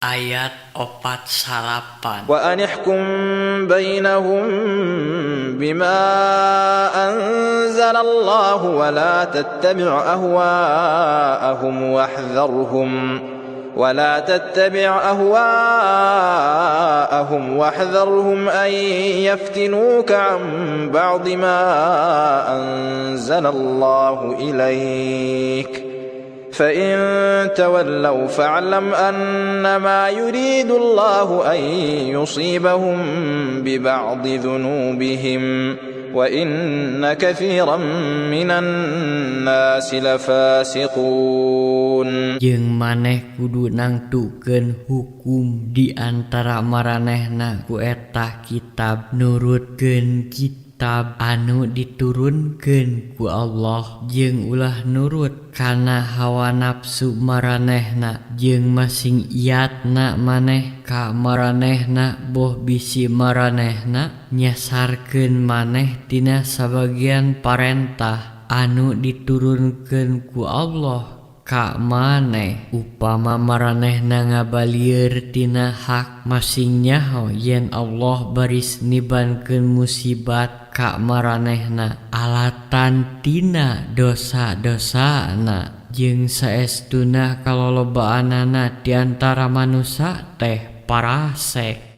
Ayat 49. وأن احكم بينهم بما أنزل الله ولا تتبع أهواءهم واحذرهم ولا تتبع أهواءهم واحذرهم أن يفتنوك عن بعض ما أنزل الله إليك فإن تولوا فاعلم أنما يريد الله أن يصيبهم ببعض ذنوبهم وإن كثيرا من الناس لفاسقون. Jeung maneh kudu nangtukeun hukum di antara maranehna ku eta kitab, nurutkeun kitab anu diturunkeun ku Allah, jeung ulah nurut kana hawa nafsu maranehna, jeung masing iatna maneh ka maranehna, boh bisi maranehna nyasarkeun maneh tina sabagian parentah anu diturunkeun ku Allah ka maneh. Upama maranehna ngabalieur tina hak, masing nyaho yen Allah baris nibankeun musibat ka maranehna alatan tina dosa-dosana, jeung saestuna kalolobaanana di antara manusia teh parasek.